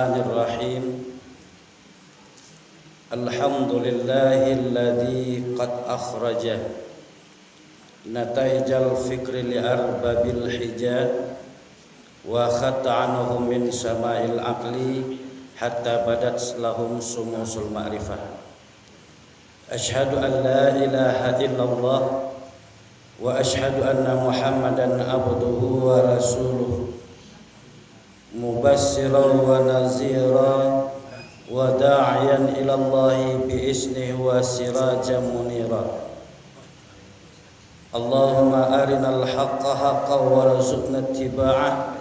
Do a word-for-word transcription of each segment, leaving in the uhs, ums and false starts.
Bismillahirrahmanirrahim. Alhamdulillahilladzi qad akhraja nataijal fikri li arbabil hija, wa khatta anhum min sama'il aqli, hatta badat lahum sumusul ma'rifah. Asyhadu an la ilaha illallah, wa asyhadu anna Muhammadan abduhu wa rasuluh, mubassiran wa nazira, wa da'iyan ilallahi bi iznihi wa sirajan munira. Allahumma arinal haqqa haqqan warzuqna ittiba'ah,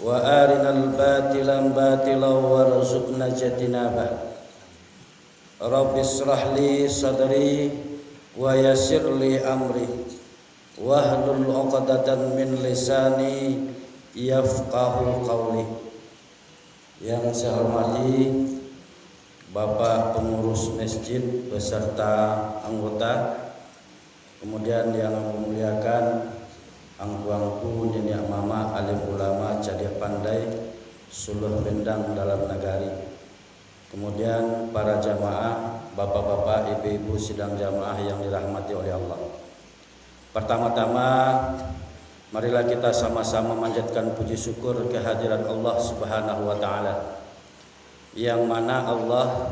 wa arinal batila batilan warzuqna ijtinabah. Rabbi israh li sadri wa yassir li amri, wahlul uqdatan min lisani yafqahu qawli. Yang saya hormati Bapak Pengurus Masjid beserta anggota, kemudian yang ambo muliakan angku-angku, niniak mamak, alim ulama, cadiak pandai, suluah bendang dalam nagari. Kemudian para jamaah, bapak-bapak, ibu-ibu sidang jamaah yang dirahmati oleh Allah. Pertama-tama, marilah kita sama-sama manjatkan puji syukur kehadirat Allah Subhanahu wa Ta'ala, yang mana Allah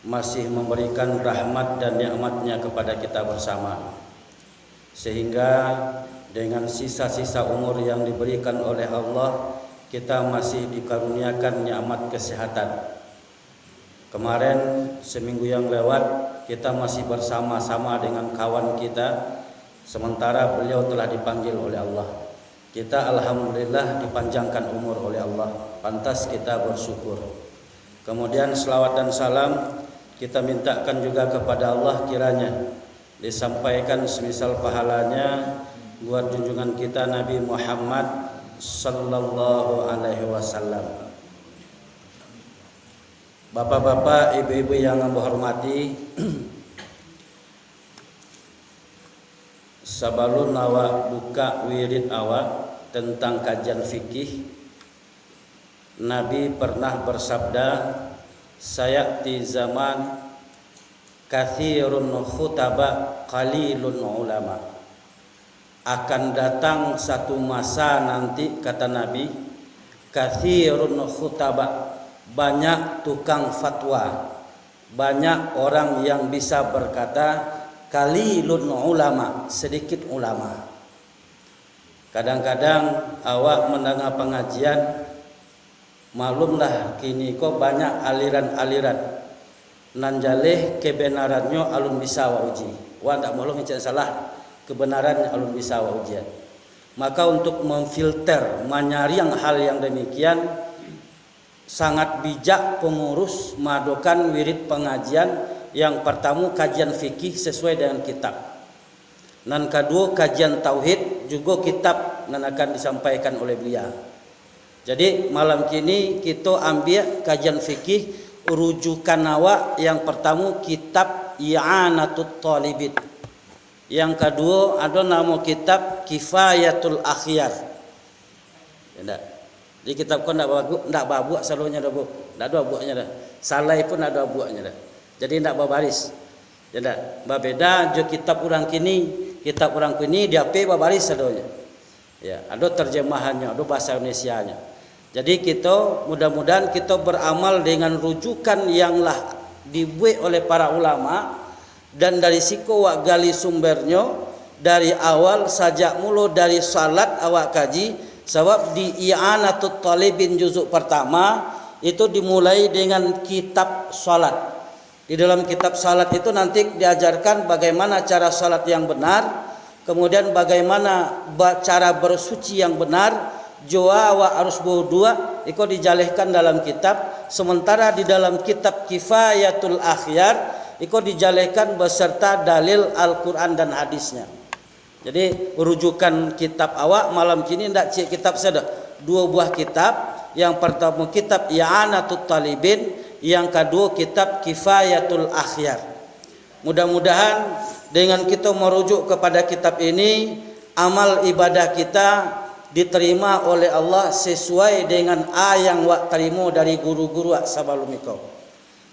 masih memberikan rahmat dan nikmat-Nya kepada kita bersama, sehingga dengan sisa-sisa umur yang diberikan oleh Allah, kita masih dikaruniakan nikmat kesehatan. Kemarin, seminggu yang lewat, kita masih bersama-sama dengan kawan kita, sementara beliau telah dipanggil oleh Allah. Kita, alhamdulillah, dipanjangkan umur oleh Allah. Pantas kita bersyukur. Kemudian, selawat dan salam kita mintakan juga kepada Allah, kiranya disampaikan semisal pahalanya buat junjungan kita Nabi Muhammad sallallahu alaihi wasallam. Bapak-bapak, ibu-ibu yang ambo hormati, sabalun awak buka wirid awak tentang kajian fikih, Nabi pernah bersabda, "Sayati zaman katsirun khutaba qalilun ulama." Akan datang satu masa nanti, kata Nabi, "katsirun khutaba", banyak tukang fatwa, banyak orang yang bisa berkata, "qalilun ulama", sedikit ulama. Kadang-kadang awak mandanga pangajian, maklumlah, kini ko banyak aliran-aliran. Nan jaleh kebenarannyo alun bisa awak uji. Wak ndak maklum, cek salah, kebenaran alun bisa awak uji. Maka, untuk memfilter, manyaring hal yang demikian, sangat bijak pengurus maadokan wirid pangajian. Yang pertamo, kajian fikih sesuai dengan kitab. Nan kaduo, kajian tauhid, jugo kitab nan akan disampaikan oleh beliau. Jadi, malam kini kito ambiak kajian fikih, rujukan awak yang pertamo kitab I'anatut Talibin. Yang kaduo, ado namo kitab Kifayatul Akhyar. Ya, ndak? Di kitab ko ndak bagu-, ndak babuak salonyo doh, Bu. Ndak ado abuaknyo doh. Salai pun ndak ado abuaknyo doh. Jadi, ndak babaris. Ya, ndak? Babeda jo kitab urang kini. Kitab urang kini di H P babaris sadonyo. Ya, ado terjemahannyo, ado bahasa Indonesianyo. Jadi, kito, mudah-mudahan kito beramal dengan rujukan yang lah dibuek oleh para ulama, dan dari siko wak gali sumbernyo, dari awal, sajak mulo dari salat awak kaji, sabab di I'anatut Talibin juzuk pertama, itu dimulai dengan kitab salat. Di dalam kitab salat itu nanti diajarkan bagaimana cara salat yang benar, kemudian bagaimana ba-, cara bersuci yang benar, jo a awak harus bawuduak, iko dijalehkan dalam kitab, sementara di dalam kitab Kifayatul Akhyar, iko dijalehkan beserta dalil Al-Quran dan hadisnya. Jadi, rujukan kitab awak malam kini ndak ciek kitab sajo. Duo buah kitab, yang pertamo kitab I'anatut Talibin, yang kaduo kitab Kifayatul Akhyar. Mudah-mudahan dengan kito merujuk kepada kitab ini, amal ibadah kita diterima oleh Allah sesuai dengan a yang wak tarimo dari guru-guru wak sabalum iko.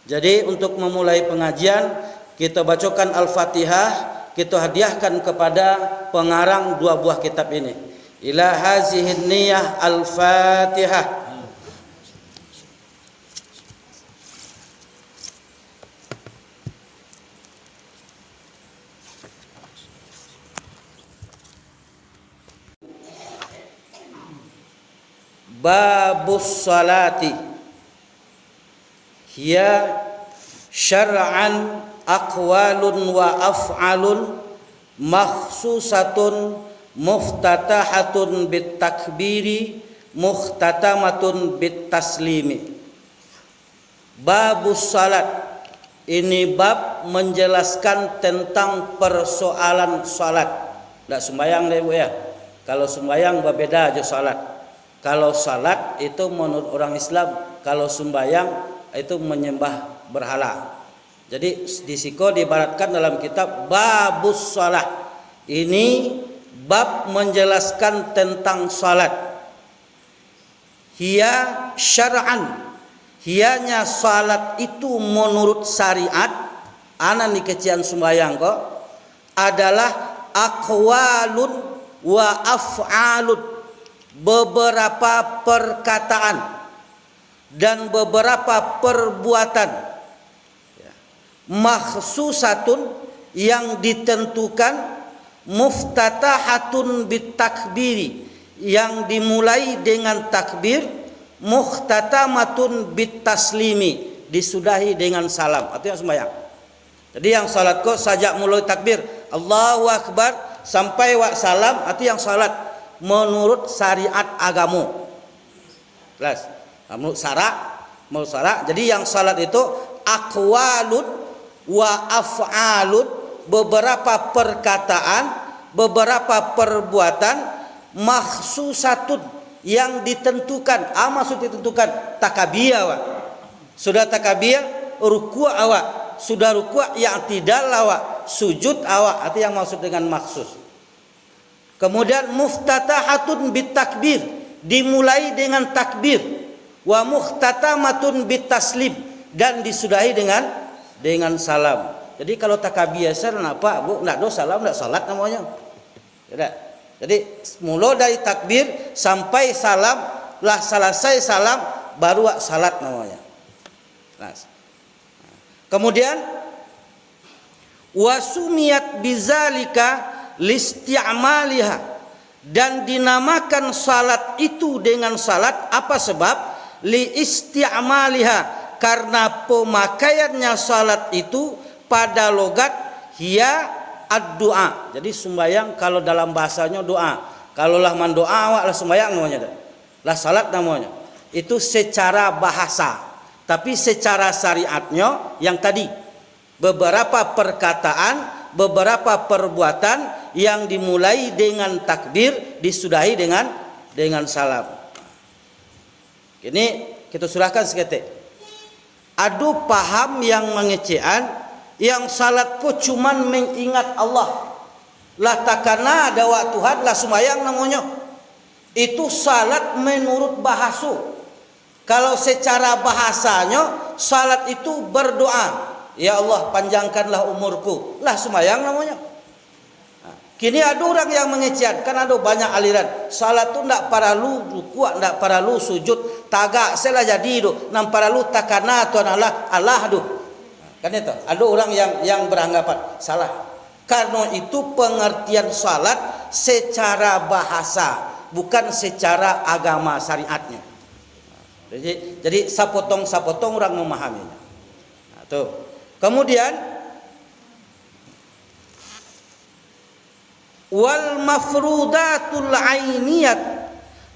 Jadi, untuk mamulai pangajian, kito bacokan Al-Fatihah, kito hadiahkan kepada pengarang dua buah kitab ini. Ila hazihin niyah Al-Fatihah. Babus salati. Hiya syar'an aqwalun wa af'alun makhsusatun muftatahatun bit takbiri mukhtatamatun bit taslimi. Babus salat. Ini bab menjelaskan tentang persoalan salat. Ndak sumbayang deh, Bu, ya. Kalau sumbayang babeda jo salat. Kalau salat itu menurut orang Islam, kalau sumbayang itu menyembah berhala. Jadi, di siko diibaratkan dalam kitab babus salat. Ini bab menjelaskan tentang salat. Hiya syar'an, hiyanya salat itu menurut syariat, a nan dikecekan sumbayang ko, adalah aqwalun wa af'alun, beberapa perkataan dan beberapa perbuatan, ya, makhsusatun, yang ditentukan, muftatahatun bit takbiri, yang dimulai dengan takbir, mukhtatamatun bit taslimi, disudahi dengan salam. Itu yang sembahyang. Jadi, yang salat ko sajak mulai takbir, Allahu Akbar, sampai wak salam, itu yang salat menurut syariat agamo. Jelas? Menurut syarak, menurut syarak. Jadi, yang salat itu aqwalun wa af'alun, beberapa perkataan, beberapa perbuatan, makhsusatun, yang ditentukan. A maksud ditentukan? Takabia, Pak. Sudah takabia, rukuk awak. Sudah rukuk, i'tidal awak, sujud awak. Itu yang maksud dengan makhsus. Kemudian, muftatahatun bit takbir, dimulai dengan takbir, wa mukhtatamatun bit taslim, dan disudahi dengan, dengan salam. Jadi, kalau takabia saja, ndak apo, Bu, ndak ado salam, ndak salat namonyo. Tidak. Jadi, mulo dari takbir sampai salam, lah salasai salam, baru wak salat namonyo. Jelas. Kemudian, wa sumiyat bizalika listi'maliha, dan dinamakan salat itu dengan salat, apa sebab? Li isti'maliha, karena pemakaiannya salat itu pada logat hiya ad-du'a. Jadi, sumbayang kalau dalam bahasanyo doa. Kalau lah mandoa awak, lah sumbayang namonyo tu. Lah salat namonyo. Itu secara bahasa. Tapi secara syariatnyo yang tadi, beberapa perkataan, beberapa perbuatan yang dimulai dengan takbir, disudahi dengan, dengan salam. Kini, kito surahkan saketek. Ado paham yang mangecekan, yang salat ko cuman mengingat Allah. Lah takana dek awak Tuhan, lah sumbayang namonyo. Itu salat menurut bahaso. Kalau secara bahasanyo, salat itu berdoa, "Ya Allah, panjangkanlah umurku." Lah sumbayang namonyo. Nah, kini ado urang yang mangecekan, kan ado banyak aliran. Salat tu ndak paralu rukuk, ndak paralu sujud, tagak se lah jadi tu. Nan paralu takana Tuhan Allah, Allah tu. Kan itu, ado urang yang, yang beranggapan salah. Karena itu pengertian salat secara bahasa, bukan secara agama syariatnya. Jadi, jadi sapotong-sapotong urang memahaminya. Nah, tu. Kemudian, wal mafrudatul ainiyat,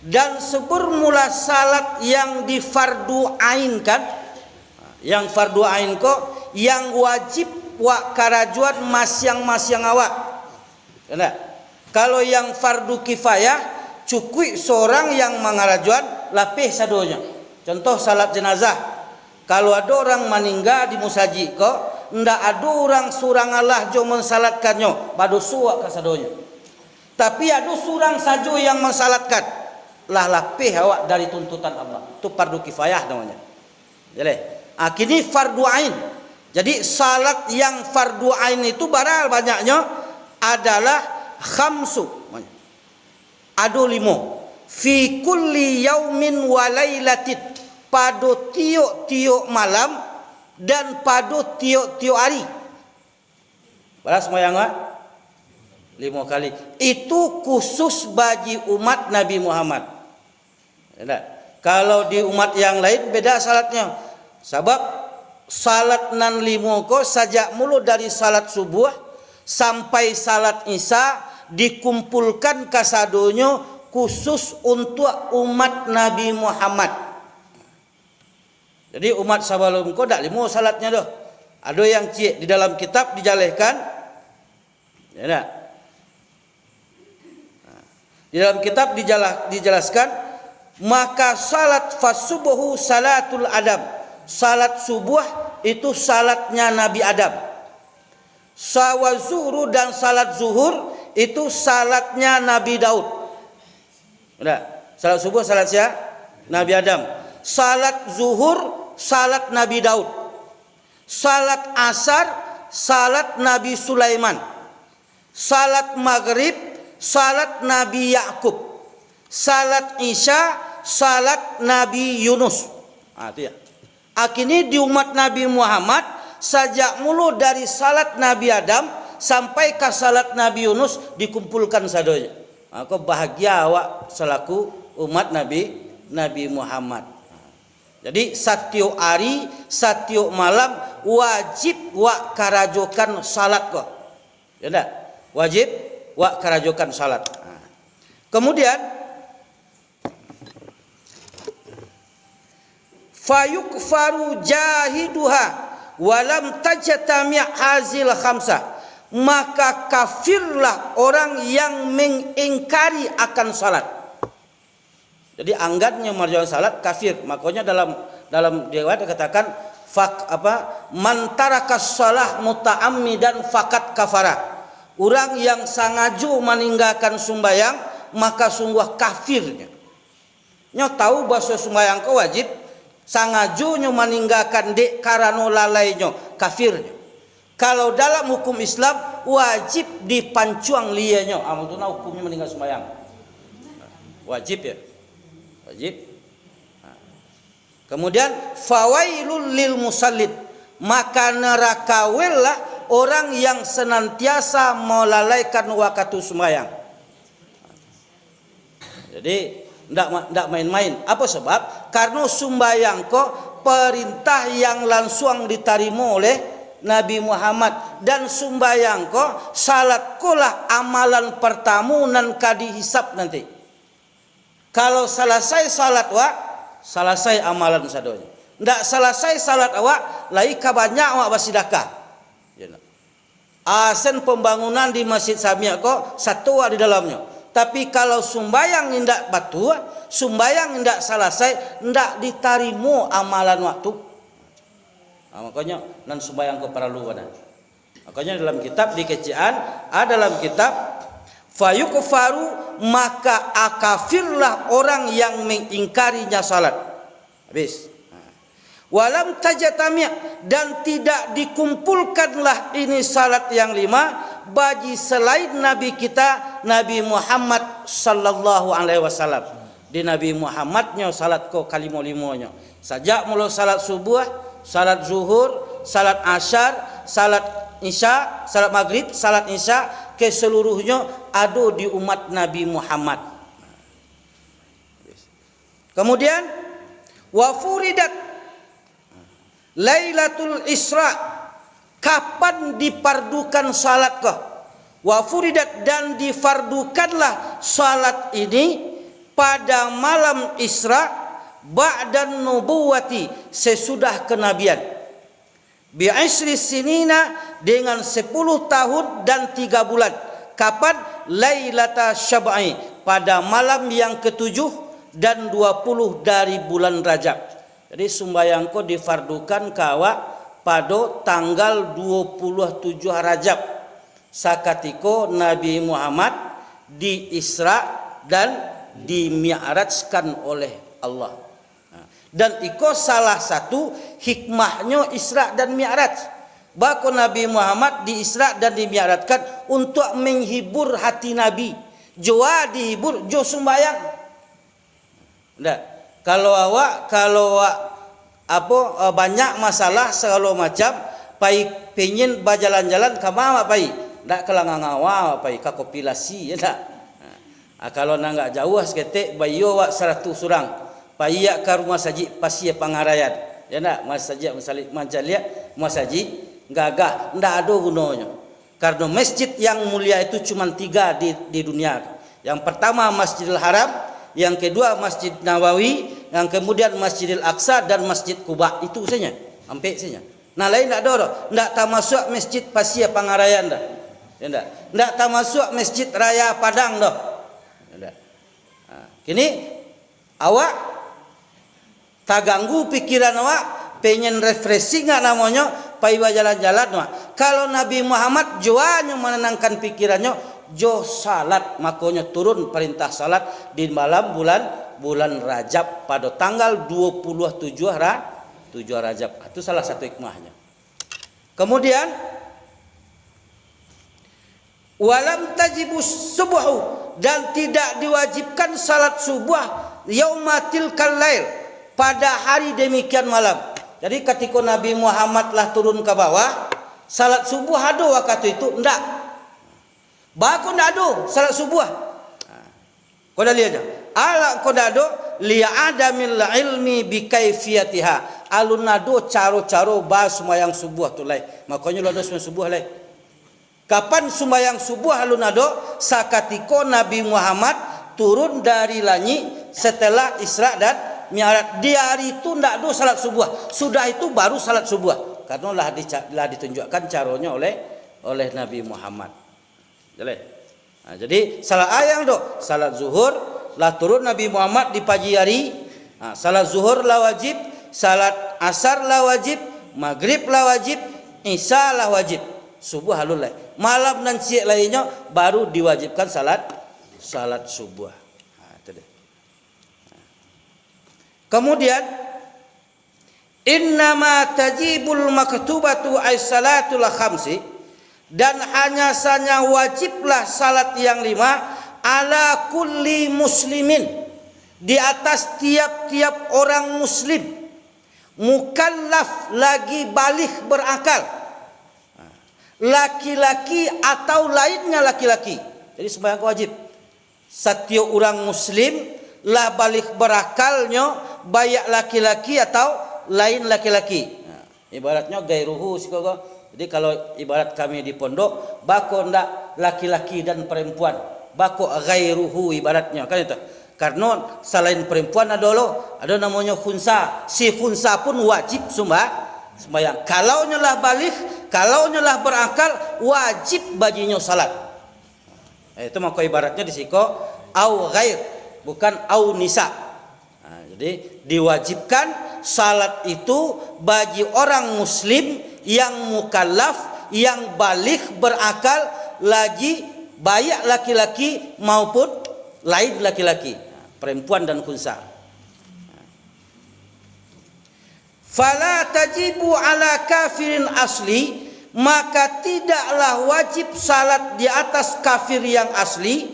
dan sebermula salat yang difardu ainkan, yang fardu ain ko, yang wajib wak karajoan masiang-masiang awak. Indak? Kalau yang fardu kifayah, cukuik sorang yang mangarajoan, lapeh sadonyo. Contoh, salat jenazah. Kalau ado urang maningga di musajik ko, ndak ado urang surang alah jo mansalatkannyo, badoso awak kasadonyo. Tapi ado surang sajo yang mansalatkan, lah lapeh awak dari tuntutan Allah. Tu fardu kifayah namanya. Jaleh. Ah, kini fardu ain. Jadi, salat yang fardu ain itu bara banyaknyo adalah khamsu. Ado limo. Fi kulli yaumin wa lailatin. Pado tiok-tiok malam dan pado tiok-tiok ari. Bara sumbayang, Wak? Limo kali. Itu khusus bagi umat Nabi Muhammad. Ya ndak? Kalau di umat yang lain, beda salatnyo. Sabab salat nan limo ko, sajak mulo dari salat subuah sampai salat isya, dikumpulkan kasadonyo khusus untuak umat Nabi Muhammad. Jadi, umat sabalum ko ndak limo salatnyo doh. Ado yang ciek, di dalam kitab dijalehkan. Ya ndak? Di dalam kitab dijala-, dijelaskan, maka salat fasubuhu salatul Adam. Salat subuh itu salatnya Nabi Adam. Sawa zuhru dan salat zuhur itu salatnya Nabi Daud. Udah. Salat subuh, salat sia? Nabi Adam. Salat zuhur, salat Nabi Daud. Salat asar, salat Nabi Sulaiman. Salat maghrib, salat Nabi Yakub. Salat isya, salat Nabi Yunus. Ah, tu ya. Akini di umat Nabi Muhammad, sajak mulo dari salat Nabi Adam sampai ka salat Nabi Yunus dikumpulkan sadonyo. Mako, bahagia awak salaku umat Nabi, Nabi Muhammad. Jadi, satiok ari, satiok malam, wajib wak karajokan salat ko. Ya ndak? Wajib wak karajokan salat. Nah. Kemudian, fayukfaru jahiduha walam tajtami hazil khamsa, maka kafirlah orang yang mengingkari akan salat. Jadi, anggannyo marjoan salat kafir. Makonyo dalam, dalam riwayat dikatakan, fak-, apa, "Man taraka shalah muta'ammidan faqad kafara." Urang yang sangajo maninggakan sumbayang, maka sungguah kafirnyo. Nyo tahu baso sumbayang ko wajib, sangajonyo maninggakan dek karano lalainyo, kafirnyo. Kalau dalam hukum Islam, wajib dipancuang lienyo. Ah, itu nah hukumnyo maninggal sumbayang. Wajib ya? Wajib. Nah. Kemudian, fawailul lil musallin. Maka nerakawilah orang yang senantiasa melalaikan waktu sumbayang. Jadi, ndak ma-, ndak main-main. Apo sabab? Karno sumbayang ko perintah yang lansuang ditarimo oleh Nabi Muhammad. Dan sumbayang ko, salat ko lah amalan partamo nan ka dihisab nanti. Kalau salasai salat wak, salasai amalan sadonyo. Ndak salasai salat awak, lai ka banyak awak basidakah. Ya, ndak? Asen pambangunan di Masjid Samiak ko, sato awak di dalamnyo. Tapi, kalau sumbayang indak batua, sumbayang indak salasai, indak ditarimo amalan waktu. Nah, makonyo, nan sumbayang ko paralu bana. Makonyo, dalam kitab di kecek an, ah, dalam kitab, fayukfaru, maka akafirlah orang yang mengingkarinya salat. Habis. Walam tajtami, dan tidak dikumpulkanlah ini salat yang lima bagi selain Nabi kita, Nabi Muhammad sallallahu alaihi wasallam. Di Nabi Muhammadnyo salat ko kalimo-limonyo. Sajak mulo salat subuh, salat zuhur, salat asar, salat isya, salat maghrib, salat isya, keseluruhnyo ado di umat Nabi Muhammad. Kemudian, wa furidat Lailatul Isra, kapan difardukan salat ko? Wa furidat, dan difardukanlah salat ini pada malam Isra, ba'dan nubuwati, sesudah kenabian. Bi asyri sinina, dengan sepuluh tahun dan tiga bulan. Kapan? Lailata Syab'i, pada malam yang ketujuh dan dua puluh dari bulan Rajab. Jadi, sumbayang ko difardukan ka awak pado tanggal dua puluh tujuh Rajab. Sakatiko Nabi Muhammad Di-Isra dan dimi'rajkan oleh Allah. Nah, dan iko salah satu hikmahnyo Isra dan Mi'raj. Bako Nabi Muhammad di-Isra dan dimi'rajkan untuak menghibur hati Nabi. Jo a dihibur? Jo sumbayang. Ndak. Kalau awak, kalau awak, apo, eh, banyak masalah sagalo macam, pai pingin bajalan-jalan, ka ma awak pai? Ndak ka Langangau awak pai, ka Kopilasi, ya ndak? Ah, kalau nan agak jauah saketek, baiyo awak saratuih surang, pai ka rumah sajik Pasia Pangarayan, ya ndak? Masajik, masali-, mancaliak masajik gagah, ndak ado gunonyo. Karano masjid yang mulia itu cuma tiga di, di dunia. Yang pertama Masjidil Haram, yang kedua Masjid Nabawi, yang kemudian Masjidil Aqsa dan Masjid Quba. Itu saja, ampek saja. Nah, lain ndak ado doh. Ndak tamasuak Masjid Pasia Pangarayan dah. Ya ndak? Ndak tamasuak Masjid Raya Padang doh. Ya ndak? Nah, kini awak taganggu pikiran awak, pengen refreshing, ah, namonyo, pai bajalan-jalan awak. Kalau Nabi Muhammad juanyo mananangkan pikirannyo jo salat, makonyo turun parintah salat di malam bulan, bulan Rajab, pado tanggal dua puluh tujuh Ra-, tujuh Rajab. Ah, itu salah satu hikmahnyo. Kemudian, "Walam tajibus subuhu," dan tidak diwajibkan salat subuh, "yauma tilkal lail," pada hari demikian malam. Jadi, katiko Nabi Muhammad lah turun ka bawah, salat subuh ado wakatu itu? Ndak. Baa kok ndak ado salat subuh? Ko dalilnyo? Alah kok ndak ado, "li'adamil ilmi bikaifiyatiha." Alun ado caro-caro basumbayang subuh tu lai. Makonyo alun ado sumbayang subuh lai. Kapan sumbayang subuh alun ado? Sakatiko Nabi Muhammad turun dari langik setelah Isra dan Mi'raj. Di hari tu ndak ado salat subuh. Sudah itu baru salat subuh. Karano lah dica-, lah ditunjukkan caronyo oleh, oleh Nabi Muhammad. Jaleh. Nah, jadi, salat ayang tu, salat zuhur lah turun Nabi Muhammad di pagi hari. Nah, salat zuhur lah wajib, salat asar lah wajib, magrib lah wajib, isya lah wajib, subuh alun lai. Malam nan ciek lainnyo baru diwajibkan salat, salat subuh. Nah, itu dia. Kemudian, "Innama tajibul maktubatu ai salatul khamsi," dan hanya saja wajiblah salat yang lima, "ala kulli muslimin," di atas tiap-tiap orang muslim, mukallaf, lagi baligh berakal, laki-laki atau lainnya laki-laki. Jadi, sembahyang wajib. Satiok urang muslim lah baligh barakalnyo, baiak laki-laki atau lain laki-laki. Nah, ibaratnyo gairuhu siko ko. Jadi, kalau ibarat kami di pondok, baa kok ndak laki-laki dan perempuan, baa kok gairuhu ibaratnyo, kan itu. Karano salain perempuan ado lo, ado namonyo khunsa. Si khunsa pun wajib sumba-, sumbayang. Kalau nyo lah baligh, kalau nyo lah berakal, wajib baginyo salat. Eh, itu mako ibaratnyo di siko au ghair, bukan au nisa. Nah, jadi, diwajibkan salat itu bagi orang muslim yang mukallaf, yang baligh berakal, lagi baiak laki-laki maupun lain laki-laki, perempuan dan khunsa. "Fala tajibu ala kafirin asli," maka tidaklah wajib salat di atas kafir yang asli,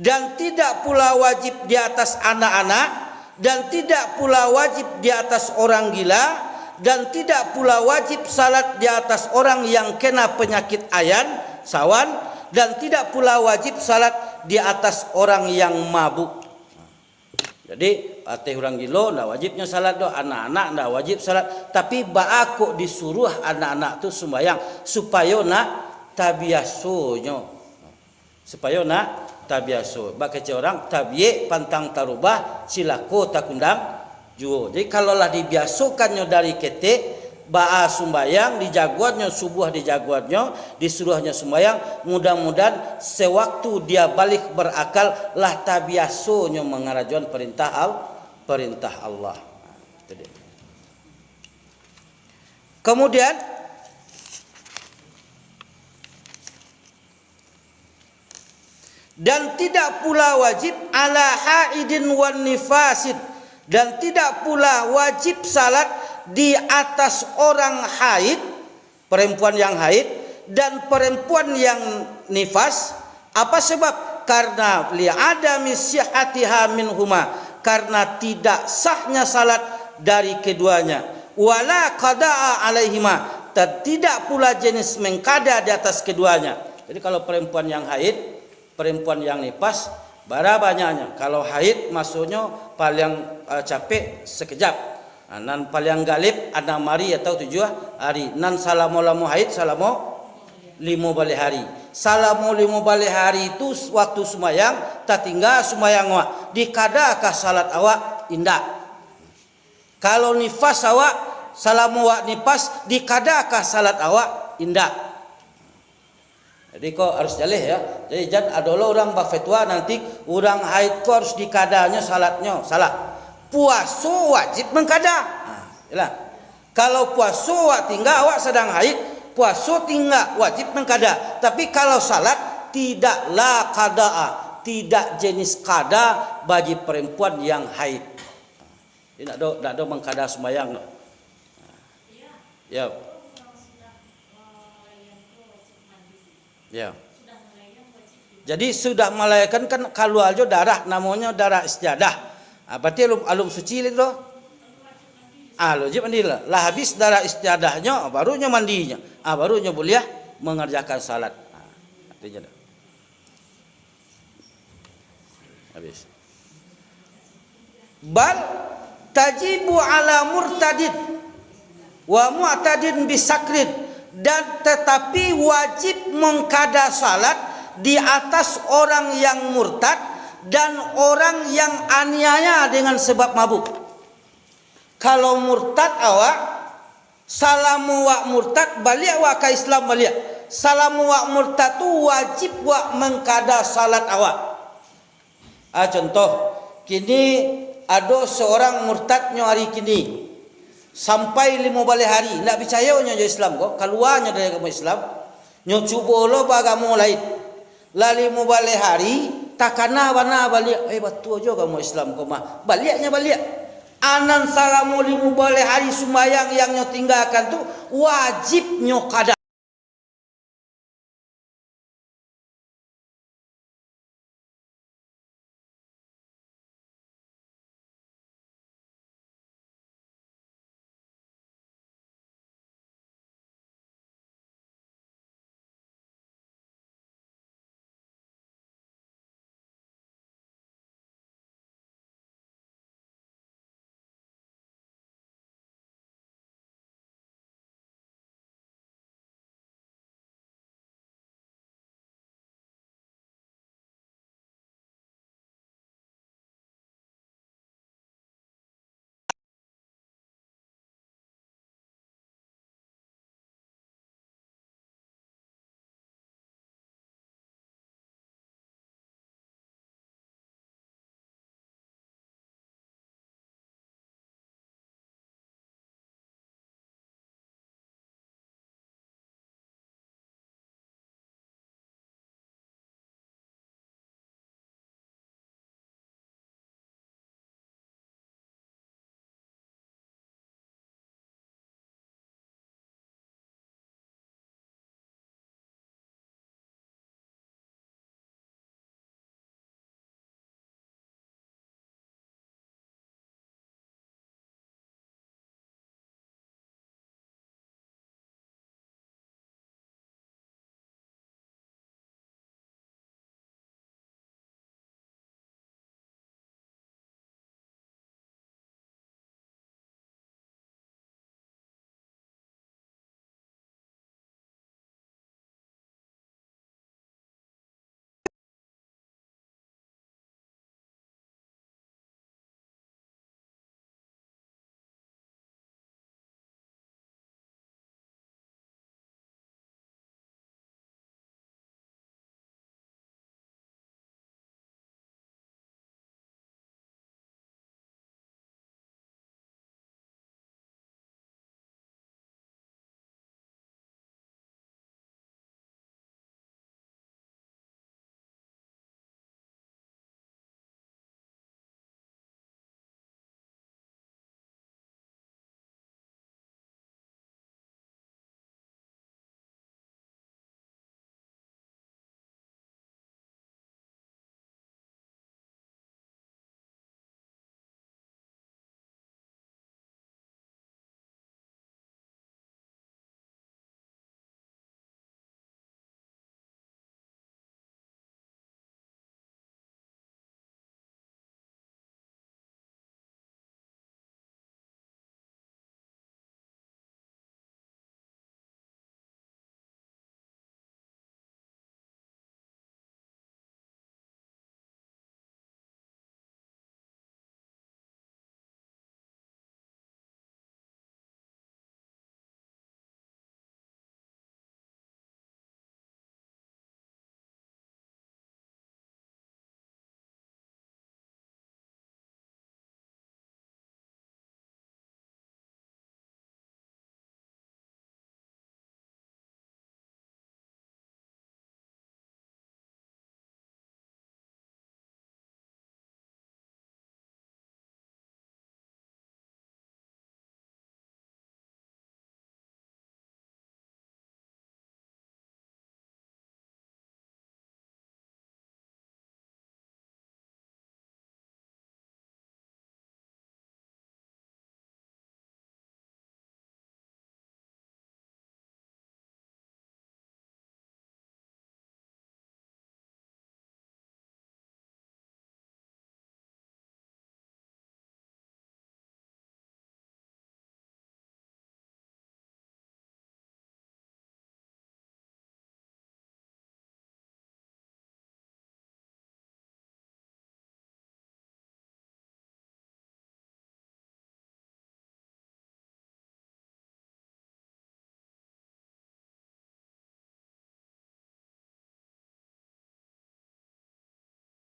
dan tidak pula wajib di atas anak-anak, dan tidak pula wajib di atas orang gila, dan tidak pula wajib salat di atas orang yang kena penyakit ayan, sawan, dan tidak pula wajib salat di atas orang yang mabuk. Jadi, ateh urang gilo, ndak wajibnyo salat doh, anak-anak ndak wajib salat, tapi baa kok disuruah anak-anak tu sumbayang, supayo nak tabiasonyo, supayo nak tabiaso. Bak kecek urang, tabiek pantang tarubah, cilako takundang juo. Jadi, kalau lah dibiasokannyo dari ketek, baa sumbayang, dijagoannyo subuah, dijagoannyo, disuruahnyo sumbayang, mudah-mudahan sewaktu dia baligh berakal, lah tabiasonyo mangarajoan perintah Al-, perintah Allah. Itu dia. Kemudian, Dan tidak pula wajib ala haidin wan nifasin, dan tidak pula wajib salat di atas orang haid, perempuan yang haid, dan perempuan yang nifas. Apa sebab? Karena li adami sihatiha minhuma, karena tidak sahnya salat dari keduanya. Wala qada'a alaihima, dan tidak pula jenis mengkada di atas keduanya. Jadi kalau perempuan yang haid, perempuan yang nifas, bara banyaknyo? Kalau haid, masuknyo paliang, eh, capek sakejap. Ah, nan paliang galib anam ari atau tujuah ari. Nan salamo-lamo haid, salamo limo baleh ari. Salamo limo baleh ari tu, waktu sumbayang, tatingga sumbayang awak, dikadakah salat awak? Indak. Kalau nifas awak, salamo awak nifas, dikadakah salat awak? Indak. Jadi ko harus jaleh, ya. Jadi jan ado lo urang bafatwa nanti urang haid ko harus dikadanyo salatnyo. Salah. Puaso wajib mangkada. Nah, iyolah. Kalau puaso awak tingga, awak sadang haid, puaso tingga wajib mangkada. Tapi kalau salat, tidak, la qada'a, tidak jenis kada bagi perempuan yang haid. Jadi ndak ado, ndak ado mangkada sumbayang tu. Ya. Ya. Jadi sudah melahirkan kan kalua jo darah, namonyo darah istiadah. Ah, berarti alun, alun suci lai tu. Ah, wajib mandi lah. Lah habis darah istiadahnyo, baru nyo mandinyo. Ah, baru nyo buliah mangerjakan salat. Ah, artinyo tu. Habis. Bal tajibu ala murtadin wa mu'tadin bisakrin, dan tetapi wajib mengkada salat di atas orang yang murtad dan orang yang aniaya dengan sebab mabuk. Kalau murtad awak, salamo wak murtad, baliak wak ka Islam baliak. Salamo wak murtad tu wajib wak mangkada salat awak. Ah, contoh, kini ado seorang murtad nyo ari kini, sampai limo baleh ari, ndak picayo nyo jo Islam ko, kaluanyo dari agamo Islam, nyo cubo lo baagamo lain. Lah limo baleh ari, takana bana baliak, eh, batua jo agamo Islam ko mah, baliaknyo baliak. Anan salamo limo baleh ari sumbayang yang nyo tinggakan tu, wajib nyo kada.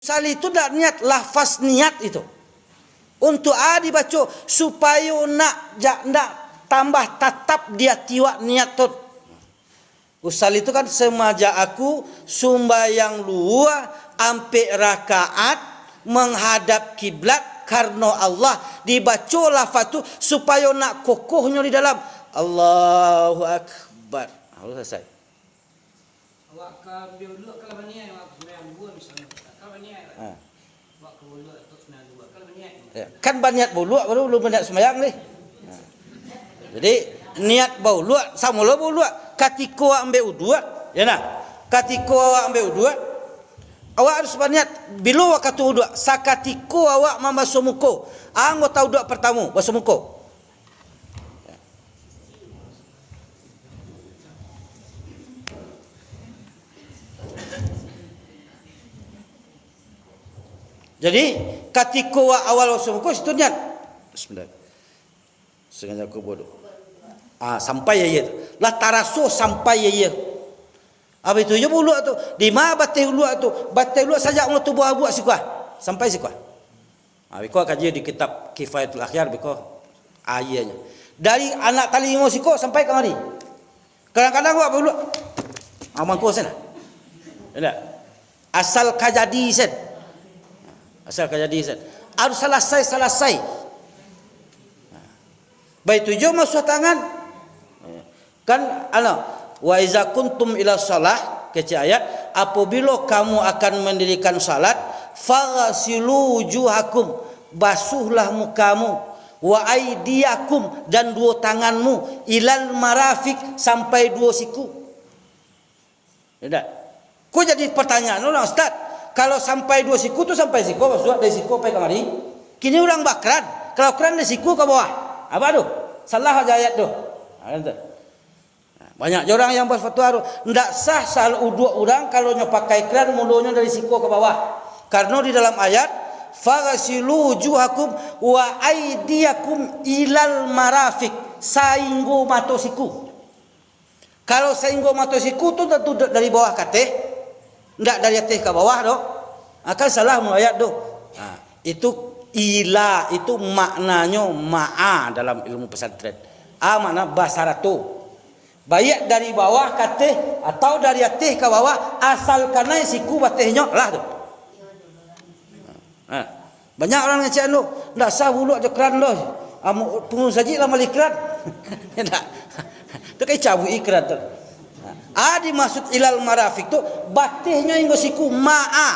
Usalli tu ndak niat, lafaz niat itu. Untuak a dibaco, supayo nak ja-, nak tambah tatap di ati awak niat tu. Usalli tu kan, sumajak aku sumbayang luhua ampek rakaat manghadap kiblat karano Allah, dibaco lafaz tu supayo nak kokohnyo di dalam. Allahu Akbar. Alhamdulillah, salasai. Awak ka ambiak uduak, ka lah baniaik, awak sumbayang duo misalnyo. Ka baniaik. Ha. Awak ka uduak tu sumbayang duo, ka lah baniaik. Ya, kan baniat bauluak, baru ulun baniat sumbayang ni. Ha. Jadi, niat bauluak, samo lo bauluak. Katiko awak ambiak uduak, ya nah. Katiko awak ambiak uduak, awak harus baniat, bilo wakatu uduak, sakatiko awak mambasuah muko. Anggota uduak partamo, basuah muko. Jadi, katiko awak awal basuah muko, situ niat. Bismillah. Sengaja aku bodoh. Ah, sampai aia tu. Lah taraso sampai aia. Abih tu jo uluak tu. Di ma bateh uluak tu? Bateh uluak sajak mula tubuah abuak siko ah. Sampai siko ah. Ha, biko kaji di kitab Kifayatul Akhyar, biko aianyo. Dari anak talingo siko sampai kamari. Kadang-kadang awak bauluak, ha, mangko sen. Indak. Asal ka jadi sen. Asal ka jadi sen. Harus salasai-salasai. Baitu jo masuah tangan. Kan, ano, "Wa iza kuntum ila shalah," kecek ayat, "apabilo kamu akan mandirikan salat, faghsilu wujuhakum," basuhlah mukamu, "wa aidiyakum," dan duo tanganmu, "ilal marafiq," sampai duo siku. Indak. Ko jadi pertanyaan urang, "Ustaz, kalau sampai duo siku tu sampai siko, maksud dari siko pai kamari? Kini urang bakran, kalau kran dari siku ka bawah, apo tu? Salah aja ayat tu." Ha, kan tu. Nah, banyak jo urang yang bafatwa tu, ndak sah sal-, uduak urang kalau nyo pakai kran mulonyo dari siko ka bawah. Karano di dalam ayat, "Faghsilu wujuhakum wa aidiyakum ilal marafiq," sainggo mato siku. Kalau sainggo mato siku tu tantu da-, dari bawah ka ateh, ndak dari ateh ka bawah doh. Ha, kan salah mun ayat tu. Ha, itu ila, itu maknanyo ma'a dalam ilmu pesantren. A makna basarato. Baiak dari bawah ka ateh atau dari ateh ka bawah, asal kanai siku batehnyo lah tu. Ha. Banyak urang ngecek anu, "Ndak sah bauluak jo kran doh. Amu-, punggung sajik lah mali kran." Ndak. Tu kan cabuik kran tu. Ha. A dimaksud ilal marafiq tu, batehnyo inggo siku, ma'a.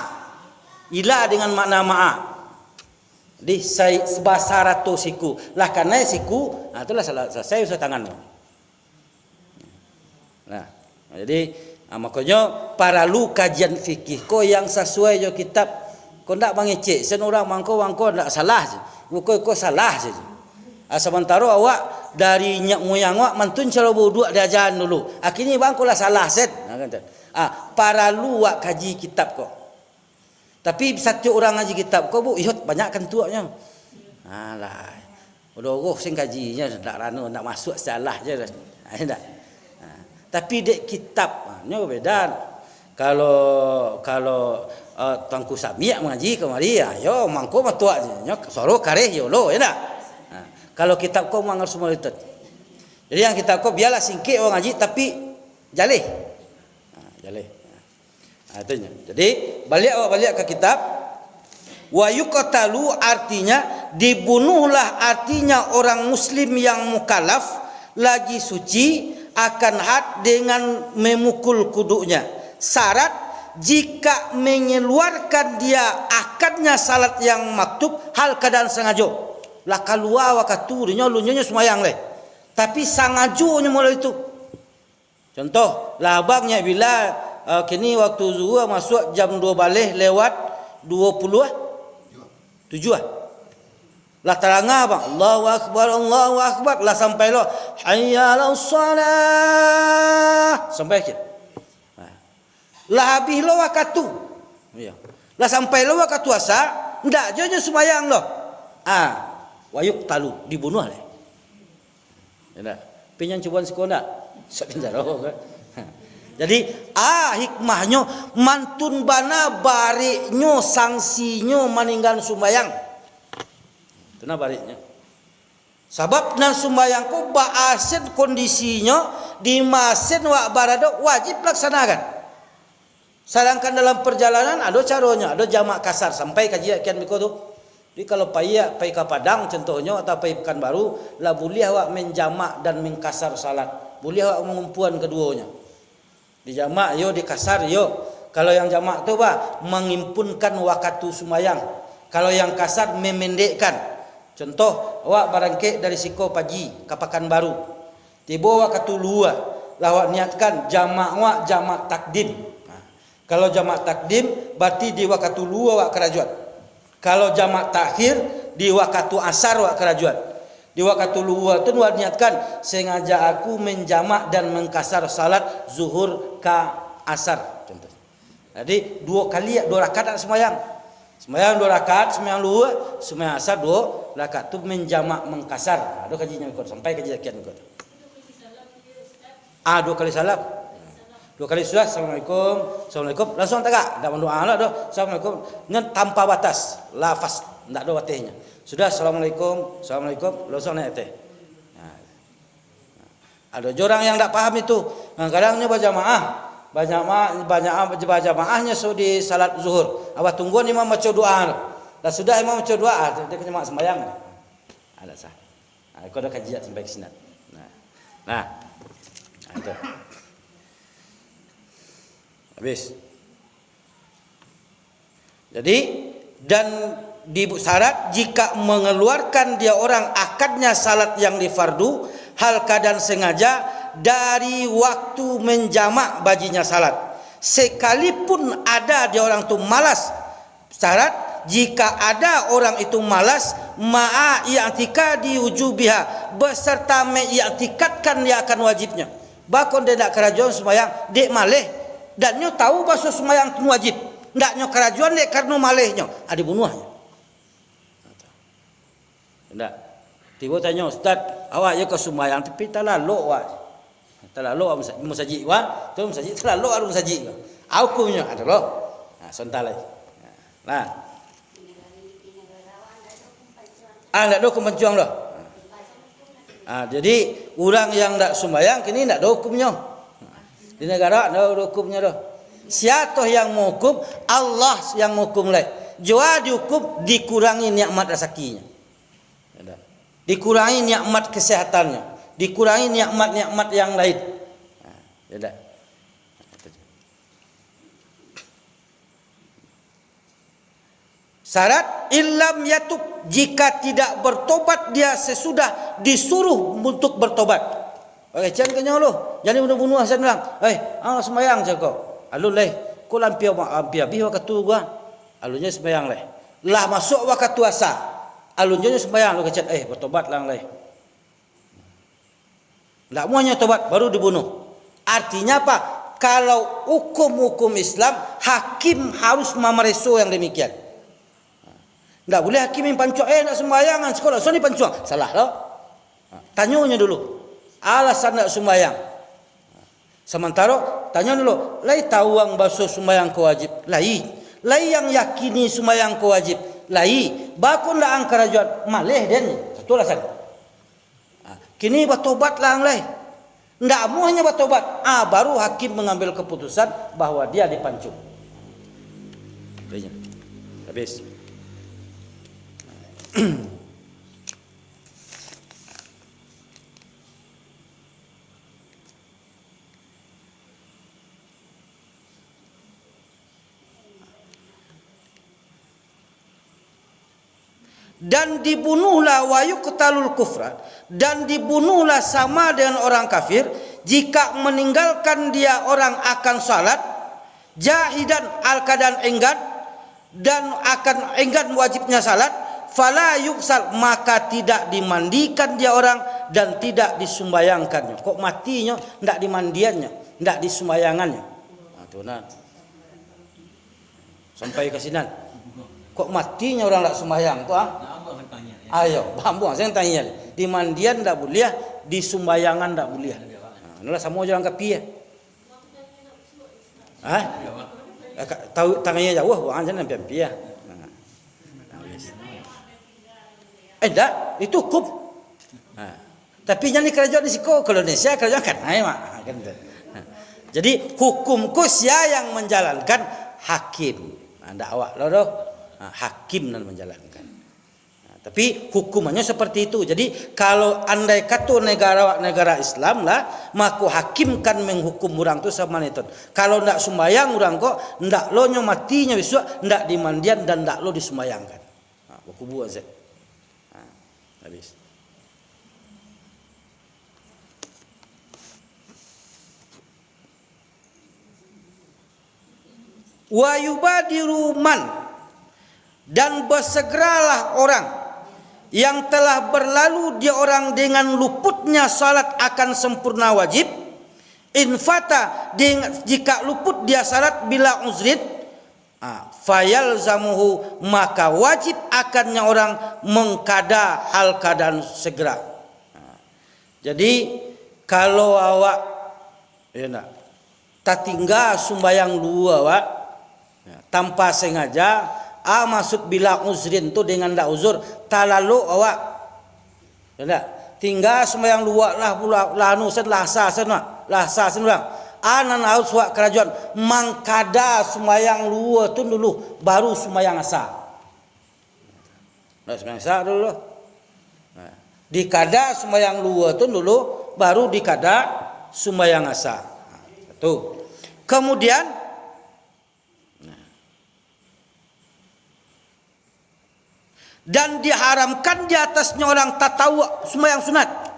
Ila dengan makna ma'a. Di sai-, basarato siku. Lah kanai siku, ha, tu lah salah, salasai usaha tangan tu. Nah, jadi, ah, makonyo paralu kajian fikih ko yang sasuai jo kitab. Ko ndak mangecek sen urang mangko-mangko ndak salah se. Muko iko salah se. Ah, samantaro awak dari nyak muyang awak mantun caro bauduak diajaran dulu. Ah, kini bangko lah salah sen. Nah, kan tu. Ah, paralu awak kaji kitab ko. Tapi satiok urang ngaji kitab ko, Bu, iyo banyak kantuaknyo. Alah. Udah roh sing kajinyo, ndak rano, ndak masuak salah je. Ha, ndak. Ha. Tapi dek kitab, ha, nyo beda. Kalau, kalau, eh, Tuanku Samiak mangaji kamari, ha, yo mangko matuak je. Nyo suaro kareh yo lo, ya ndak? Ha. Kalau kitab ko mangar semua itu. Jadi yang kitab ko biarlah singkek urang ngaji, tapi jaleh. Ha, jaleh. Ha, itu nyo. Jadi, baliak awak baliak ka kitab. Wa yuqtalu artinya dibunuhlah, artinya orang muslim yang mukallaf lagi suci akan had dengan memukul kuduknya. Syarat, jika mengeluarkan dia akannya salat yang maktub hal keadaan sengajo. Lah kalua wakatu dinyo lunyo nyo sumayang leh. Tapi sangajo nyo mulai tu. Contoh, lah abang nyak bila, eh, kini waktu zuhur masuak jam duo baleh lewat duo puluah tujuah. Lah talanga, bang, "Allahu Akbar, Allahu Akbar." Lah sampai lo, "Hayya 'alas shalah." Sampai akhir. Nah. Lah abih lo wakatu. Iyo. Lah sampai lo wakatu asa, ndak jo nyo sumbayang lo. Ah, wa yuqtalu, dibunuah leh. Indak. Pinjam cuboan siko ndak? Sak pinjaro kan. Jadi, a hikmahnyo, mantun bana bariknyo sangsinyo maninggalan sumbayang. Tu nah bariknyo. Sabab nan sumbayang ko baa sen kondisinyo, di ma sen wak barado, wajib laksanakan. Sadangkan dalam parjalanan ado caronyo, ado jamak kasar, sampai kaji kian biko tu. Jadi kalau pai, pai ka Padang contohnyo, atau pai Pakanbaru, lah buliah awak manjamak dan mangkasar salat. Buliah awak mangumpuan kaduonyo. Dijamak iyo, dikasar iyo. Kalau yang jamak tu, bah, mangimpunkan wakatu sumbayang. Kalau yang kasar, mamandekkan. Contoh, awak barangkek dari siko pagi ka Pakanbaru. Tibo wakatu luhua, lah awak niatkan jamak awak jamak takdim. Nah, kalau jamak takdim, bararti di wakatu luhua awak karajoan. Kalau jamak takhir, di wakatu asar awak karajoan. Di wakatu luhua tu awak niatkan, "Sengaja aku manjamak dan mangkasar salat zuhur ka asar," contoh. Jadi, duo kali, duo rakaat nak sumbayang. Sumbayang duo rakaat, sumbayang luhua, sumbayang asar duo rakaat. Tu manjamak mangkasar. Ado kajinyo iko, sampai kaji kian iko. Ah, duo kali salam. Duo kali sudah, "Assalamualaikum, assalamualaikum." Langsuang tagak, ndak mandoa lah doh. "Assalamualaikum." Nyo tanpa batas, lafaz, ndak ado batehnyo. Sudah, "Assalamualaikum, assalamualaikum," langsuang naiak ateh. Nah. Ado jo urang yang ndak paham itu. Kadang-kadang nyo bajamaah. Banyak ma-, banyak, bajamaahnyo so di salat zuhur. Abah tungguan imam baco doa tu. Lah sudah imam baco doa, ah, dia, dia ka jamak sembahyang. Ada sah. Ah, kau dah kaji sampai ke sinan. Nah. Nah. Nah, itu. Habis. Jadi, dan di syarat jika mengeluarkan dia orang akadnya salat yang di fardu, hal keadaan sengaja dari waktu menjamak bajinya salat. Sekalipun ada dia orang tu malas, syarat jika ada orang itu malas, ma'a i'tikadi wujubiha, beserta mengiktikadkan dia akan wajibnya. Baa kok ndak karajoan sumbayang, dek maleh. Dan nyo tahu baso sumbayang tu wajib. Ndak nyo karajoan dek karano malehnyo. Ah, dibunuahnyo. Ndak. Tibo tanyo, "Ustaz, awak yo ka sumbayang, tapi talalok awak." Talalok awak musa-, musajik, wah. Tu musajik, talalok awak musajik. Ah, hukumnyo, ado lo. Nah, sontak lai. Nah. Ah, ndak ado hukum pancuang doh. Ah, jadi, urang yang ndak sumbayang kini ndak ado hukumnyo. Di nagara ndak ado hukumnyo doh. Sia toh yang manghukum? Allah yang manghukum lai. Jua dihukum, dikurangi nikmat rasakinyo. Dikurangi nikmat kesehatannyo. Dikurangi nikmat-nikmat yang lain. Nah, ya dah. Syarat, "Illam yatub," jika tidak bertobat dia sesudah disuruh untuk bertobat. Oke, can kanyo lo, jadi bunuh-bunuh asa bilang, "Eh, ang sumbayang," cako. Alun lai, ko lah ampia, ampia abih wakatu gua. Alunnyo sumbayang lai. Lah masuk wakatu asa. Alunnyo sumbayang, lo kecek, "Eh, bertobat lang lai." Ndak muahnyo tobat, baru dibunuh. Artinya apa? Kalau hukum-hukum Islam, hakim harus mamareso yang demikian. Ndak buliah hakim yang pancuang, "Eh, ndak sumbayang, sikola, so ni pancuang." Salah lo. Tanyonyo dulu, alasan ndak sumbayang. Samantaro, tanyo dulu, "Lai tahu ang baso sumbayang ko wajib?" "Lai." "Lai ang yakini sumbayang ko wajib?" "Lai." "Baa kok ndak ang karajoan?" "Maleh den." Satu alasan. Ah, kini batobatlah ang lai. Ndak amuahnyo batobat, ah, baru hakim mangambil kaputusan bahwa dia dipancung. Habis. Dan dibunuhlah, wa yuqtalul kufran, dan dibunuhlah sama dengan orang kafir, jika meninggalkan dia orang akan salat, jahidan, al keadaan enggan, dan akan enggan wajibnya salat, fala yughsal, maka tidak dimandikan dia orang dan tidak disumbayangkannyo. Kok matinyo ndak dimandiannyo, ndak disumbayangannyo. Nah, tu nah. Sampai ka sinan. Kok matinyo urang ndak sumbayang tu, ah? Ayo, bambuang, saya tanya. Dimandian ndak buliah, disumbayangan ndak buliah. Nah, itulah samo jo urang kapia. Ha? Eh, ka-, tahu tangannya jauh, buang aja nampi-nampi ya. Ha. Eh, ndak, itu hukum. Ha. Tapi jangan di kerajaan di siko, kalau Indonesia kerajaan kan, ai, mak. Ha, kan tu. Ha. Jadi, hukum ko sia yang menjalankan? Hakim. Ha, ndak awak lo doh. Ha, hakim nan menjalankan. Nah, tapi hukumannya seperti itu. Jadi, kalau andai kato negara awak negara Islam lah, mako hakim kan menghukum urang tu sama itu. Kalau ndak sumbayang urang ko, ndak lo nyo mati nyo bisuak, ndak dimandian dan ndak lo disumbayangkan. Ha, bakubua se. Ha, habis. Wa yubadiru man, dan bersegeralah orang yang telah berlalu dia orang dengan luputnya salat akan sempurna wajib, infata, deng-, jika luput dia salat bila uzrin, ah, fayalzamuhu, maka wajib akannya orang mengkada hal keadaan segera. Ah, jadi, kalau awak Iyo ndak? Tatingga sumbayang luhua awak, ya, tanpa sengaja, a, maksud bila uzrin tu dengan ndak uzur, talalok awak. Iyo ndak? Tingga sumbayang luhua lah, lah, lah anu sen, lah asa sen, lah asa sen urang. A, nan harus awak karajoan, mangkada sumbayang luhua tu dulu, baru sumbayang asa. Ndak sumbayang asa dulu. Nah, dikada sumbayang luhua tu dulu, baru dikada sumbayang asa. Nah, satu. Kemudian, nah, dan diharamkan di atasnya orang tatawuk sumbayang sunat.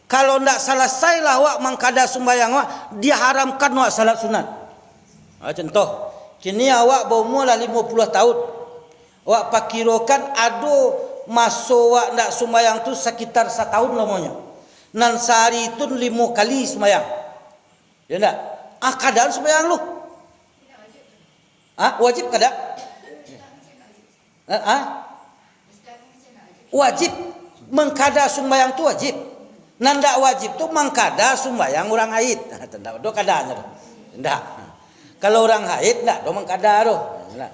Kalau ndak salasai lah awak mangkada sumbayang awak, diharamkan awak salat sunat. Ha, contoh, kini awak baumua lah limo puluah tahun. Awak pakirokan ado maso awak ndak sumbayang tu sakitar satahun lamonyo. Nan sahari tu limo kali sumbayang. Yo ndak? Ah, kadaan sumbayang lu. Ah, wajib kada? Ah, ah? Wajib. Mangkada sumbayang tu wajib. Nan ndak wajib tu mangkada sumbayang urang haid. Nah, tu ndak ado kadanyo tu. Ndak. Kalau urang haid, ndak ado mangkada tu. Nah.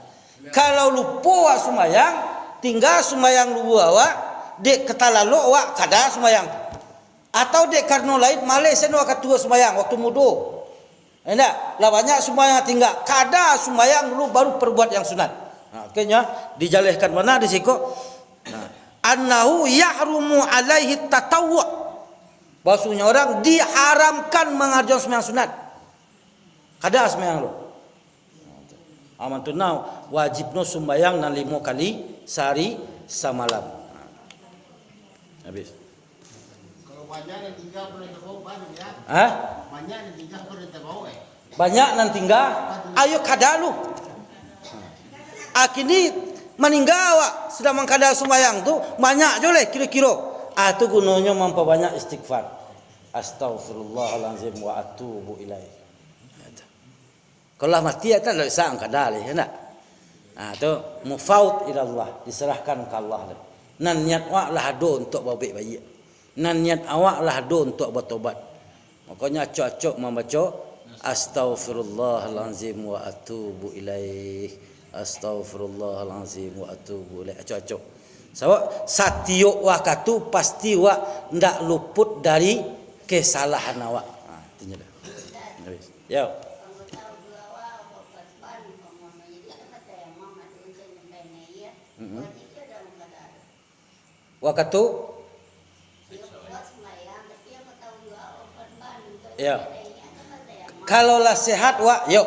Kalau lupo awak sumbayang, tingga sumbayang luhua awak, dek ka talalok awak kada sumbayang. Atau dek karano lain, maleh sen awak katua sumbayang waktu mudo. Indak, lah banyak sumbayang tingga. Kada sumbayang dulu, baru perbuat yang sunat. Nah, akhirnya dijalehkan mana di siko? Nah, annahu yahrumu alaihi tatawwu'. Bahwasanya orang diharamkan mangarjakan sumbayang sunat. Kada sumbayang dulu. Aman tu nah, wajib no sumbayang nan limo kali sahari samalam. Habis. Kalau banyak nan tingga, pun dah tahu, baru ya. Hah? Banyak nan tingga, pun dah tahu, eh. Banyak nan tingga, ayo kada lu. Akini maningga awak, sudah mangkada sumbayang tu, banyak jo leh kiro-kiro. Ah, tu gunonyo mampabanyak istighfar. Astaghfirullahalazim wa atubu ilaih. Kalau lah mati, kan ndak bisa angkada leh, ya ndak? Ah, tu, mufaud ilallah, diserahkan ka Allah tu. Nan niat awak lah ado untuak babuek baiak. Nan niat awak lah ado untuak batobat. Makonyo acok-acok mambaco, "Astaghfirullahalazim wa atubu ilaih. Astaghfirullahalazim wa atubu ilaih." Acok-acok. Sabab satiok wakatu pasti awak ndak luput dari kesalahan awak. Ha, itu je dah. Habis. Yo. Mm-mm. Wakatu? Yo. Kalau lah sehat, wak, yo.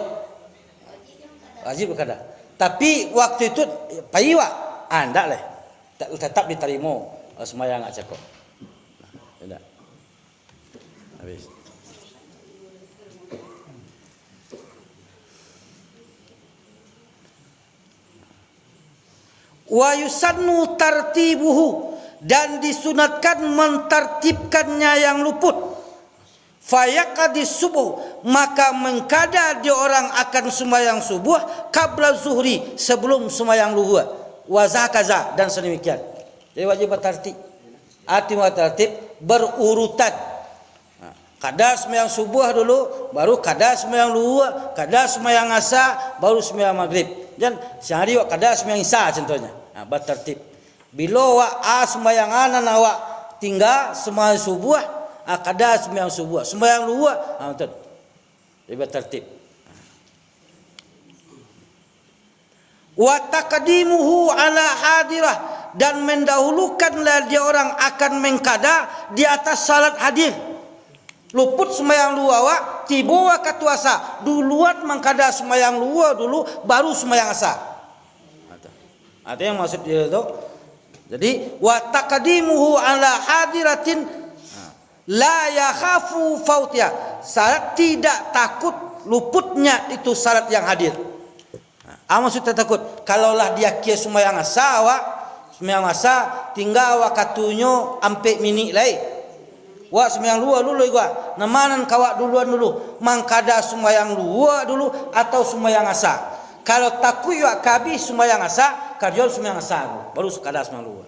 Wajib kada. Tapi waktu itu pai, wak. Ah, ndak leh. Tet-, tetap ditarimo, eh, sumbayang awak cako. Ndak. Habis. Wa yusannu tartibuhu, dan disunatkan mentartibkannya yang luput. Fayaqdi subuh, maka mengkada dia orang akan sumbayang subuh, qabla zuhri, sebelum sumbayang luhur. Wa zakaza, dan sedemikian. Jadi wajib bertartib. Arti bertartib, berurutan. Ha. Kada sumbayang subuah dulu, baru kada sumbayang luhua, kada sumbayang asa, baru sumbayang magrib. Jan, siang hari awak kada sumbayang isya contohnya. Nah, batartib. Bilo awak, ah, sumbayang anan awak tingga, sumbayang subuah, ah, kada sumbayang subuah, sumbayang luhua, ah, betul. Jadi batartib. Wa taqdimuhu ala hadirah, dan mendahulukanlah dia orang akan mengkada di atas salat hadir. Luput sumbayang luhua awak, tibo wakatu asa, duluan mangkada sumbayang luhua dulu, baru sumbayang asa. Itu yang maksud dia tu. Jadi, wa taqdimuhu ala hadiratin la yakhafu fautiha. Salat tidak takut luputnya itu salat yang hadir. Ah, maksud tak takut. Kalau lah di akhir sumbayang asa, awak sumbayang asa, tingga wakatunyo ampek minik lai. Wak sumbayang luhua dulu igua. Nan ma nan ka awak duluan dulu? Mangkada sumbayang luhua dulu atau sumbayang asa? Kalau takuik wak ka abih sumbayang asa, karajoan sumbayang asa dulu, baru sakada sumbayang luhua.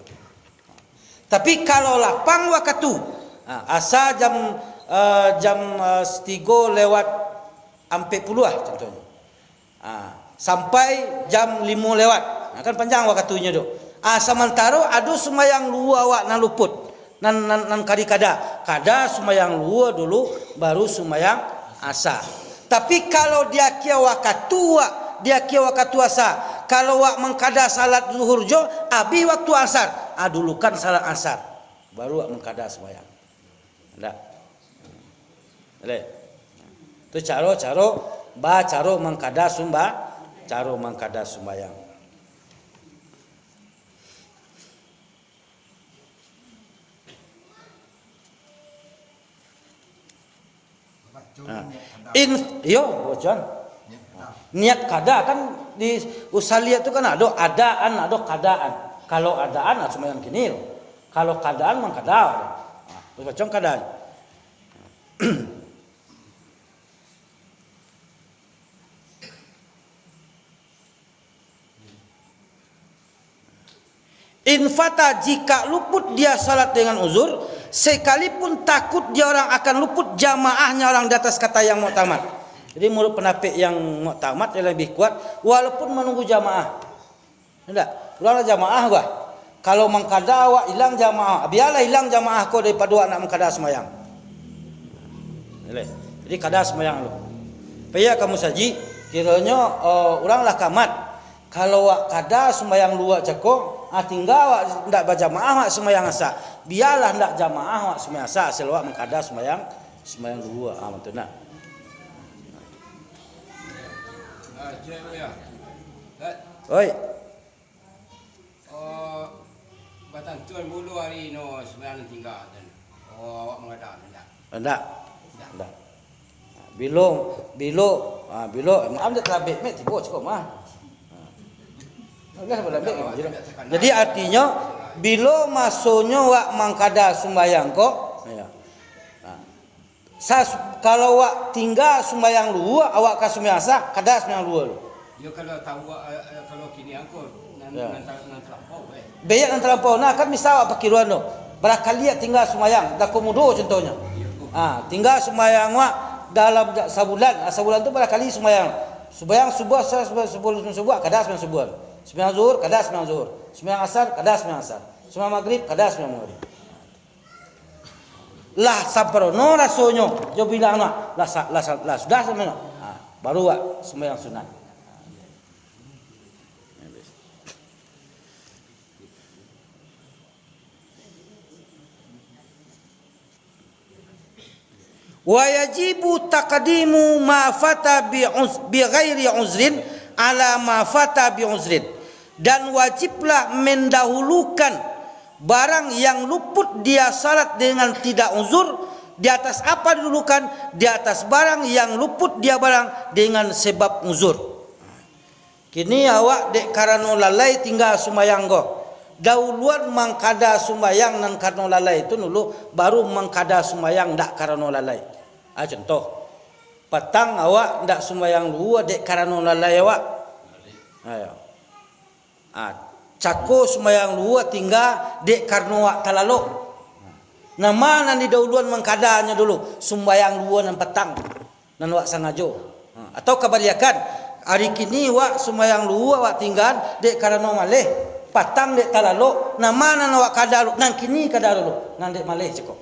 Tapi kalau lapang wakatu, ha, asa jam, eh, jam, eh, satigo lewat ampek puluah contohnyo. Ah, sampai jam limo lewat. Ah, kan panjang wakatunyo tu. Ah, samantaro ado sumbayang luhua awak nan luput, nan, nan, nan ka dikada. Kada sumbayang luhua dulu, baru sumbayang asa. Tapi kalau di akhir wakatu awak, di akhir wakatu asa, kalau awak mangkada salat zuhur jo, abih waktu asar, ah, dulukan salat asar, baru awak mangkada sumbayang. Ndak. Boleh. Tu caro, caro, ba caro mangkada sumba-, caro mangkada sumbayang. Ha. In, iyo, bocoran. Niat kada kan di usaliat tu kan ado adaan, ado kadaan. Kalau adaan, ah, sumbayang kini. Kalau kadaan, mangkada. Ha, tu bacaan kadaan. In fata, jika luput dia salat dengan uzur, sekalipun takut dia orang akan luput jamaahnya orang di atas kata yang muktamad. Jadi, menurut pendapat yang muktamad yang lebih kuat, walaupun menunggu jamaah. Indak, urang lah jamaah bah. Kalau mangkada awak ilang jamaah, bialah ilang jamaah ko daripado awak nak mangkada sumbayang. Jadi kada sumbayang lu. Paiya ka musajik, kironyo, eh, urang lah kamat. Kalau awak kada sumbayang luhua cako, ah, tingga awak ndak bajamaah awak sumbayang asa. Bialah ndak jamaah awak sumbayang asa, asal awak mangkada sumbayang, sumbayang luhua. Ah, betul nah. Oi. Oh, batantuan bulu ari no sumbayang nan tingga tu. Oh, awak mangada tu, ndak? Ndak. Ndak. Ndak. Bilo, bilo, ah, bilo, maaf, ndak talabek, mek, tibo cako mah. Ah. Agak talabek, ndak, ndak takana. Jadi, artinyo, bilo masonyo awak mangkada sumbayang ko, ya. Ah. Sas-, kalau awak tingga sumbayang luhua, awak ka sumbayang asa, kada sumbayang luhua lu. Yo, kalau tahu, eh, eh, kalau kini angko, nan, Ya. nan ta-, nan talampau, eh. Baiak nan talampau. Nah, kan misal awak pakiruan tu. Barakali awak tingga sumbayang, dako mudo contohnyo. Iyo. Ah, tingga sumbayang awak dalam ja-, sabulan, ah, sabulan tu barakali sumbayang. Sumbayang subuah, sa-, subuah, subuah, subuah, kada sumbayang subuah. Sumbayang zuhur, kada sumbayang zuhur. Sumbayang asar, kada sumbayang asar. Sumbayang magrib, kada sumbayang magrib. Lah samparono rasonyo, jo bilang no, lah sa-, lah sa-, lah sudah samparono. Ha, baru awak sumbayang sunat. Wa yajibu taqdimu ma fata bi uz-, bi ghairi uzrin ala ma fata bi uzrin. Dan wajiblah mendahulukan barang yang luput dia salat dengan tidak uzur, di atas apa didulukan? Di atas barang yang luput dia barang dengan sebab uzur. Kini awak dek karano lalai tingga sumbayang ko. Dauluan mangkada sumbayang nan karano lalai tu dulu, baru mangkada sumbayang ndak karano lalai. Ah, contoh, patang awak ndak sumbayang luhua dek karano lalai awak. Ayo. Ah, cako sumbayang luhua tingga dek karano awak talalok. Nama nan didahuluan mangkadanyo dulu, sumbayang luhua nan patang, nan wak sangajo. Ha, atau kabaliakan, ari kini wak sumbayang luhua wak tinggaan, dek karano maleh, patang dek talalok, nama nan wak kada dulu, nan kini kada dulu, nan dek maleh cako.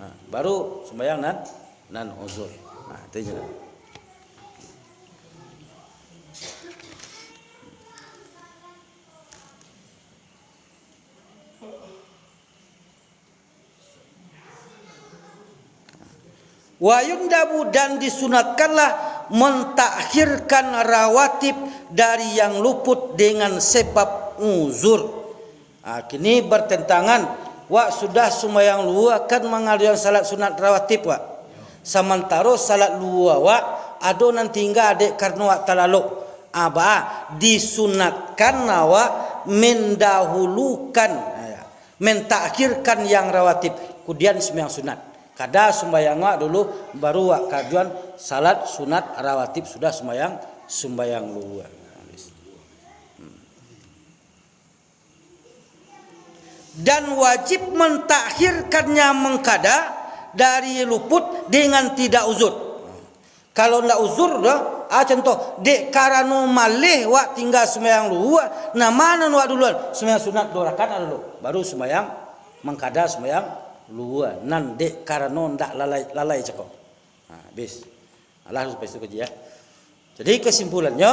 Ha, baru sumbayang nan, nan uzur. Ha, itu je. Wa yundabu, dan disunatkanlah mentakhirkan rawatib dari yang luput dengan sebab uzur. Ha, kini bertentangan, wak sudah sumbayang luhua kan mangadakan salat sunat rawatib, wak. Samantaro salat luhua wak ado nan tingga dek karano wak talalok. Ha, baa, disunatkan awak mendahulukan, ha, ya, mentakhirkan yang rawatib, kudian sumbayang sunat. Kada sumbayang awak dulu, baru wak karajoan salat sunat rawatib sudah sumbayang, sumbayang luhua. Dan wajib mentakhirkannya mangkada dari luput dengan tidak uzur. Kalau ndak uzur doh, ah, contoh, dek karano maleh wak tingga sumbayang luhua, nah, ma nan wak duluan? Sumbayang sunat duo rakaat dulu, baru sumbayang mangkada sumbayang luhua, nan dek karano ndak lalai, lalai cako. Ha, habis. Alah, harus habis tu kaji, ya. Jadi, kesimpulannyo,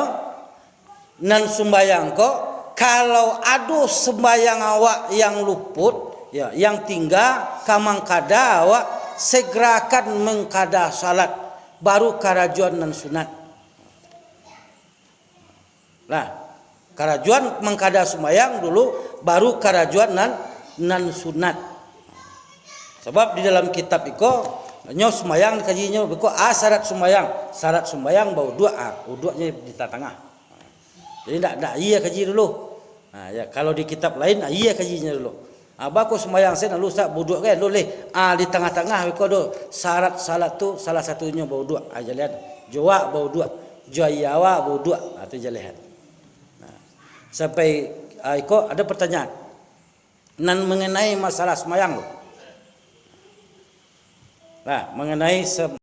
nan sumbayang ko, kalau ado sumbayang awak yang luput, ya, yang tingga, ka mangkada awak, segerakan mangkada salat, baru karajoan nan sunat. Lah, karajoan mangkada sumbayang dulu, baru karajoan nan, nan sunat. Sabab di dalam kitab iko, nyo sumbayang dikajinyo, beko, ah, syarat sumbayang. Syarat sumbayang bauduak, ah, uduaknyo di tangah-tangah. Jadi ndak, ndak aia kaji dulu. Ha, ya, kalau di kitab lain, aia kajinyo dulu. Ah, bako sumbayang sen, lalu Ustaz bauduak kan, dulu leh. Ah, di tangah-tangah beko do syarat salat tu, salah satunyo bauduak. Ah, jalehan. Jo wak bauduak, jo aia awak bauduak. Ah, tu jalehan. Nah, sampai, ah, iko ado pertanyaan. Nan mengenai masalah sumbayang tu. Nah, mengenai se-